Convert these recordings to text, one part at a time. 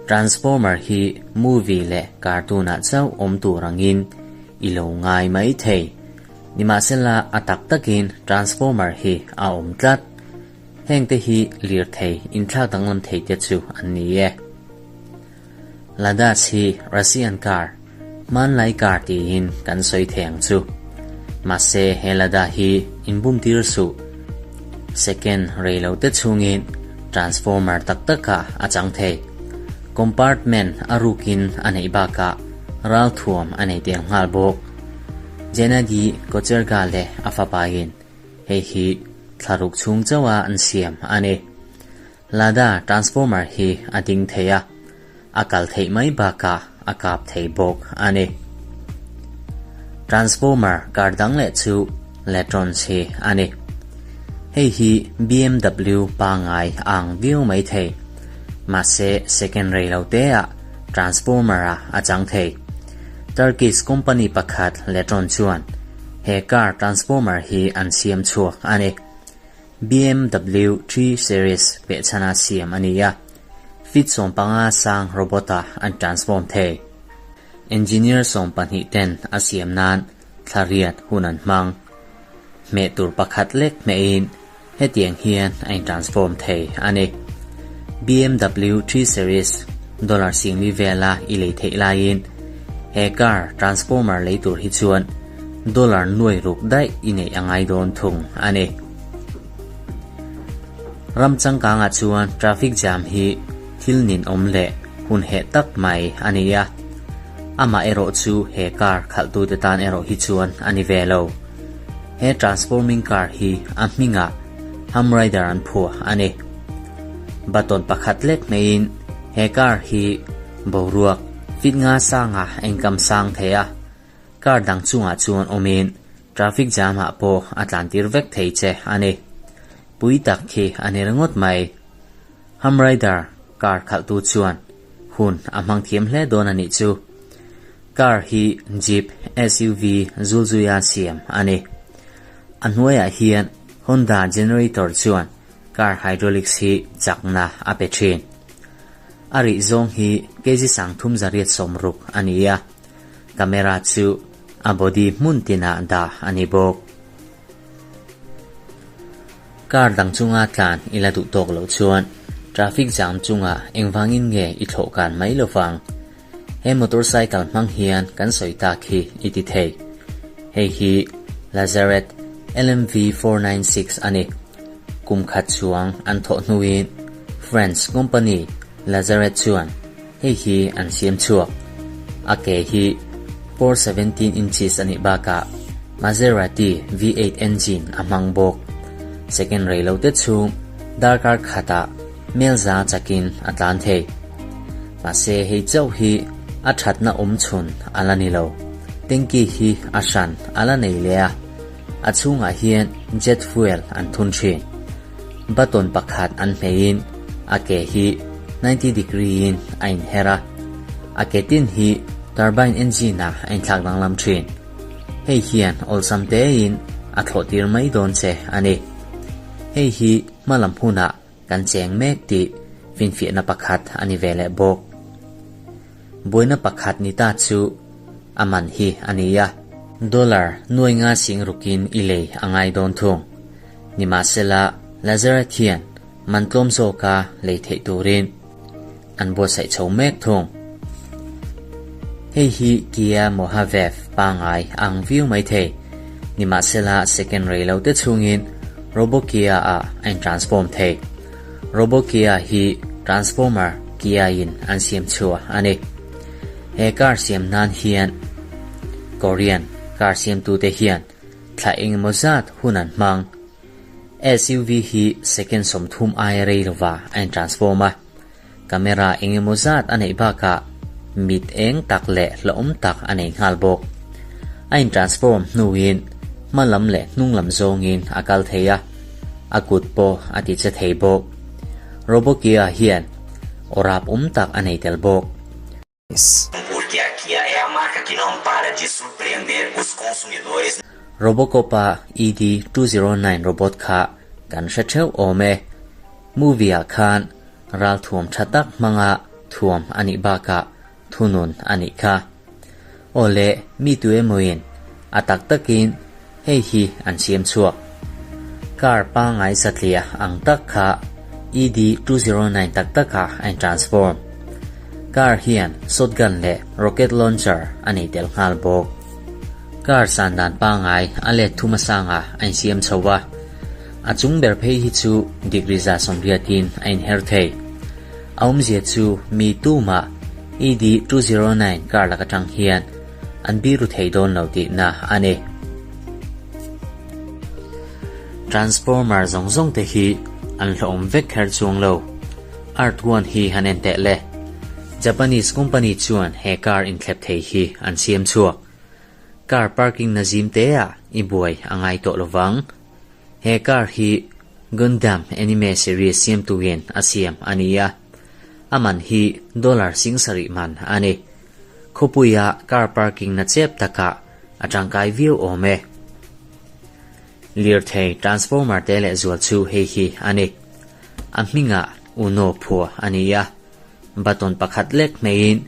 Transformer hi movie leh cartoon ah chauh awm tur angin i lo ngai mai thei. Nimahsela a tak takin Transformer hi a awm tlat. Hengte hi lirthei inthlak danglam thei te chu an ni e. Ladash hi Russian car, hmanlai car tiin kan sawi thei ang chu. Mahse he Lada hi inbumtir suh. Second rei lo te chhungin transformer tak takah a chang thei. Compartment a rukin a neih bakah ralthuam a nei tel nghal bawk. Gennady Kocherga leh a fapain hei hi thlaruk chhung chauha an siam a ni. Lada transformer hi a ding thei a, a kal theih mai bakah a kap thei bawk a ni. Transformer kar dang leh chu Letrons hi a ni. Hei hi BMW pangngai a ang viau mai thei. Mahse second rei lo te ah transformer ah a chang thei. Turkish company pakhat Letron chuan he car transformer hi an siam chhuak a ni. BMW 3 Series behchhana siam a ni a, feet 15 sang robot-a an transform thei. Engineer 12 ten a siam nan thla riat hun an hmang. Hmeh tur pakhat lek hmehin hetiang hian a intransform thei a ni. BMW 3 Series dollar singli vela i lei theih laiin he car transformer lei tur hi chuan dollar nuai ruk daih i neih a ngai dawn thung a ni. Ram changkangah chuan traffic jam hi thil ninawm leh hun heh tak mai a ni a, amah erawh chu he car khalhtute tan erawh hi chuan a ni ve lo. He transforming car hi a hmingah Hum Rider an phuah a ni. Button pakhat lek hmeiin he car hi boruak fit nga sanga engkam sang thei a, Car dang chungah chuan awmin traffic jam ah pawh a tlan tir vek thei che a ni. Pui tak khi a ni ringawt mai. Hum Rider car khalhtu chuan hun a hmang thiam hle dawn a nih chu. Car hi Jeep SUV zulzuia siam a ni. A hnuaiah hian Honda generator chuan car hydraulics hi chakna a pe thin. A rih zawng hi kg 360 a ni a. Camera chu a body hmun tinah dah a ni bawk. Car dang chunga tlan i la duh tawk loh chuan traffic jam chungah engvangin nge i thlawh kan mai lo vang? He motorcycle hmang hian kan sawi tak hi i ti thei. Hei hi Lazareth LMV 496 a ni. Kum khat chuang an thawh hnuin French company Lazareth chuan Hei hi an siam chhuak. A ke hi 417 inches a nih bakah Maserati V8 engine a hmang bawk. Second rei lo te chhung darkar khatah mel za chakin a tlan thei. Mahse hei chauh hi a thatna awm chhun a la ni lo. Tanky hi a hran a la nei leh a, a chhungah hian jet fuel an thun thin. Button pakhat an hmeiin a ke hi 90 degree in a inher a, a ke tin hi turbine engine ah a inthlak danglam thin. Hei hian awlsam tein a thlawh tir mai dawn che a ni. Hei hi hmalam hunah kan cheng mek tih finfiahna pakhat a ni ve leh bawk. Buaina pakhat ni ta chu a man hi a ni a. Dollar nuai nga sing rukin i lei a ngai dawn thung. Nimahsela, Lazareth hian man tlawm zawka lei theih turin an buatsaih chho mek thung. Hei hi Kia Mohave pangngai ang viau mai thei. Nimahsela, second rei lo te chhungin Robo Kia ah a in transform thei. Robo Kia hi transformer Kia in an siam chhuah a ni. He car siam nan hian Korean car siamtute hian Thla engemaw zat hun an hmang. SUV hi second 30 aia rei lova a intransform a. Camera engemaw zat a neih bakah mit eng tak leh hlauhawm tak a nei nghal bawk. A intransform hnuin hma lam leh hnung lam zawngin a kal thei a, a kut pawh a ti che thei bawk. Robokia hian aw rap awm tak a nei tel bawk. Porque a Kia é a marca que não para de surpreender os consumidores. Robocop-a ED 209 robot kha kan hre theuh awm e. Movie-ah khan ralthuam tha tak hmanga thuam a nih bakah thunun a nih kha. Aw le, mi tu emawin a tak takin hei hi an siam chhuak. Car pangngai satliah ang tak kha ED209 tak takah a in transform. Car hian shotgun leh rocket launcher a nei tel nghal bawk. Car san dan pangngai a let thum asangah a insiam chho a, a chung ber phei hi chu degree 80% a inher thei. A awmzia chu mi tumah ED209 car lak atang hian an biru thei dawn lo tihna a ni. Transformer zawng zawng te hi an hlawhawm vek kher chuang lo. Art One hi han en teh le. Japanese company chuan he car inthlep thei hi an siam chhuak. Car parking na zim te ah i buai a ngai tawh lovang. He car hi Gundam anime series siamtuin a siam a ni a, a man hi dollar 7000 man a ni. Khawpuia car parking na chep takah a tangkai viau awm e. Lirthei transformer te leh zual chu hei hi a ni. A hmingah Uno phua a ni a, button pakhat lek hmeiin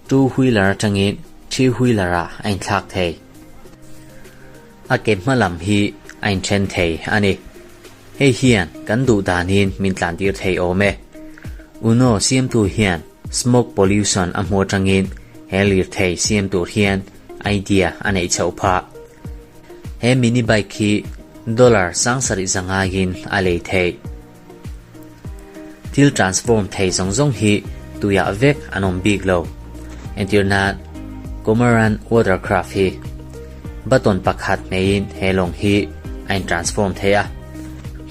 two wheeler atangin three wheeler ah a inthlak thei. A ke hma lam hi a inthen thei a ni. Hei hian kan duh danin min tlantir thei awm e. Uno siamtu hian smoke pollution a hmu atangin he lirthei siam tur hian idea a neih chhoh phah. He mini bike hi dollar 7500 in a lei theih. Thil transform thei zawng zawng hi tuiah vek an awm bik lo. Entir nan Cormorant watercraft hi button pakhat hmeiin he lawng hi a in transform thei a,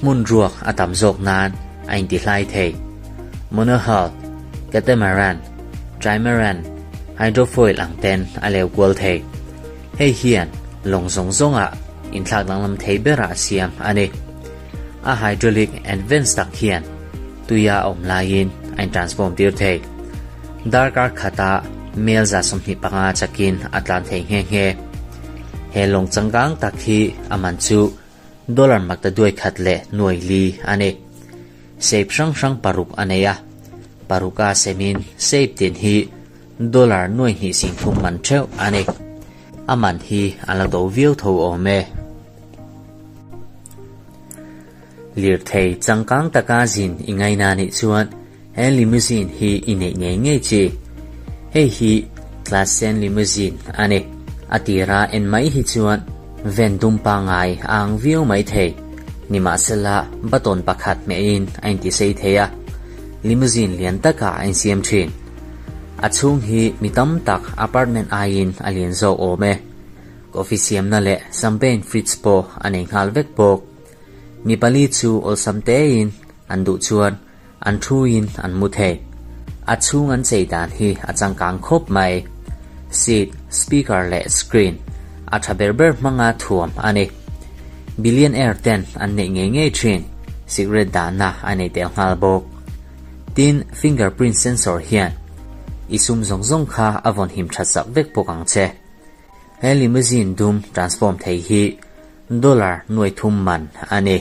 hmun ruak a tam zawk nan a intihlai thei. Monohull, catamaran, trimaran, hydrofoil ang ten a leu kual thei. Hei hian lawng zawng zawngah inthlak danglam thei berah a siam a ni. A hydraulic advance tak hian tuia a awm laiin a in transform tir thei. Darkar khata mel 25 chakin a tlan thei nghe nghe. He lawng changkang tak hi a man chu dollar 8,400 a ni. Shape hrang hrang paruk a nei a, paruka semin shape tin hi dollar 2,300 man theuh a ni. A man hi a la do viau tho awm e. Lirthei changkang taka zin i ngaina nih chuan he limousine hi i neih ngei ngei chi. Hei hi Classen limousine a ni. A tira en mai hi chuan ven dum pangngai a ang viau mai thei. Nimahsela button pakhat hmehin a intisei thei a, limousine lian takah a insiam thin. A chhung hi mi tam tak apartment aiin a lian zawk awm e. Coffee siamna leh champagne fridge pawh a nei nghal vek bawk. Mi pali chu awlsam tein an duh chuan an thuin an mu thei. A chhung an chei dan hi a changkang khawp mai. Seat, speaker leh screen a tha ber ber hmanga thuam a ni. Billionaire ten an neih ngei ngei thin cigarette dahna a nei tel nghal bawk. Tin, fingerprint sensor hian i sum zawng zawng kha a vawn him that sak vek bawk ang che. He limousine dum transform thei hi dollar 300 man a ni.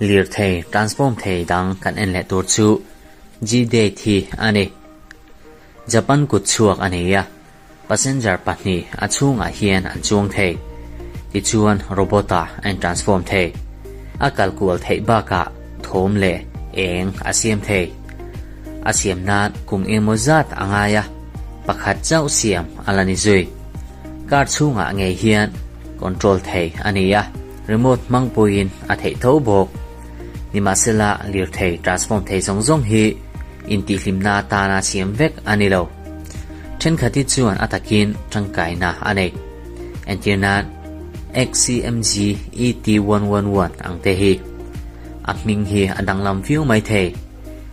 Lirthei transform thei dang kan en leh tur chu G-Date hi a ni. Japan kut chhuak a nei a, passenger pahnih a chhungah hian an chuang thei. Tichuan robot-ah a in transform thei. A kal kual theih bakah thawm leh eng a siam thei. A siam nan kum engemaw zat a ngai a, pakhat chauh siam a la ni zui. Car chhungah ngei hian control thei a ni a, remote hmang pawhin a theih tho bawk. Nimahsela lirthei transform thei zawng zawng hi intihhlimna atana siam vek a ni lo. Thenkhat hi chuan a takin tangkaina a nei. Entir nan XCMG ET111 ang te hi. A hming hi a danglam viau mai thei.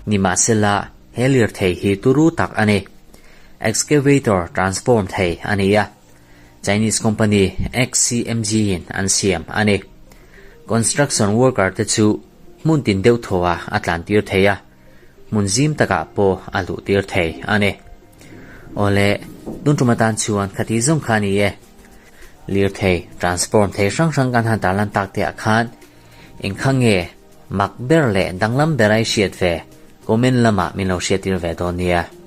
Nimahsela he lirthei hi turu tak a ni. Excavator transform thei a ni a, Chinese company XCMG in an siam a ni. Construction worker te chu hmun tin deuh thaw ah a tlan tir thei a, hmun zim takah pawh a luh tir thei a ni. Awle, tun tum atan chuan khati zawng kha a ni e. Lirthei transform thei hrang hrang kan han tarlan tak te ah khan engkha nge mak ber leh danglam ber a i hriat ve? Comment lamah min lo hriattir ve dawn nia.